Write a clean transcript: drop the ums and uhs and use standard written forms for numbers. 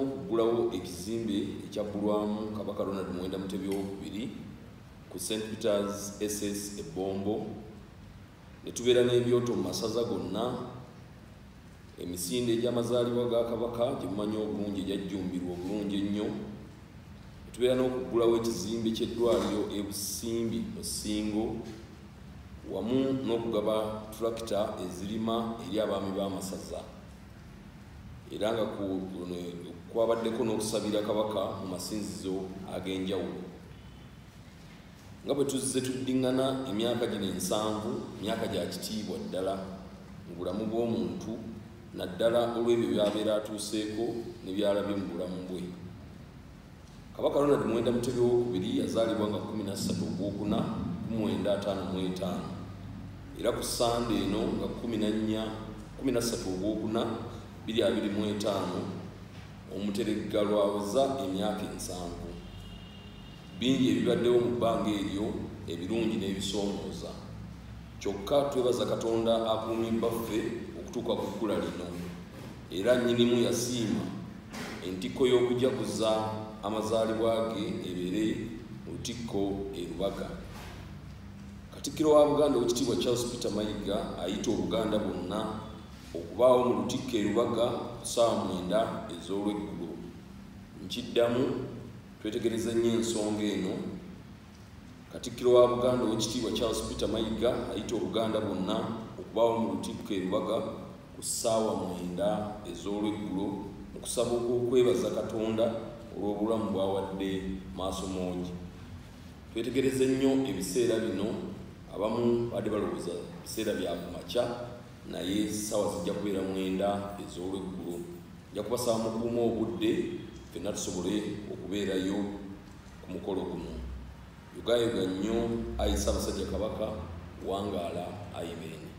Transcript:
Okuggulawo ekizimbe ekyabbulwamu Kabaka Ronald Muwenda Mutebi Owookubiri ku St Peters SS e Bombo, ne tubeera n'ebyoto mu masaza gonna, emisinde egy'amazaalibwa ga Kabaka gye mumanyi obulungi egyajjumbirwa obulungi ennyo, ne tubeera n'okuggulawo ekizimbe ky'eddwaliro e Busimbi mu Ssingo, wamu n'okugaba tulakita ezirima eri abaami b'amasaza, era nga kwabaddeko n'okusabira Kabaka mu masinzizo ag'enjawulo. Nga bwe tuzze tuddiŋŋana emyaka gino 70, myaka gya kitiibwa ddala mu bulamu bw'omuntu, naddala olw'ebyo by'abeera atuuseeko ne by'alabye mu bulamu bwe. Kabaka Ronald Muwenda Mutebi Owookubiri yazaalibwa nga 13 Ogwokuna 1955, era ku Ssande eno nga 14 Ogwokuna 2025 Omuteregga lwaweza emyaka 70. Bingi ebibaddewo mu bbanga eryo, ebirungi n'ebisoomooza, kyokka twebaza Katonda akuumye Bbaffe okutuuka ku kkula lino, era Nnyinimu yasiima entikko y'okujaguza amazaalibwa ge ebeere mu Lutikko e Lubaga. Katikkiro wa Buganda, Oweekitiibwa Charles Peter Mayiga, ayita Obuganda bwonna okubaawo mu Lutikko e Lubaga ku ssaawa 9 ez'olweggulo. Nkiddamu, twetegereze nnyo ensonga eno. Katikkiro wa Buganda, Oweekitiibwa Charles Peter Mayiga, ayita Obuganda bwonna okubaawo mu Lutikko e Lubaga ku ssaawa 9 ez'olweggulo mu kusaba okw'okwebaza Katonda olw'obulamu bw'awadde Maasomoogi. Twetegereze nnyo ebiseera bino. Abamu badde balowooza biseera bya kumakya, naye ssaawa zijja kubeera 9 ez'olweggulo. Nja kubasaba mukuume obudde, ffenna tusobole okubeerayo ku mukolo guno. Yogayoga nnyo ayi Ssaabasajja Kabaka, wangaala ayi Beene.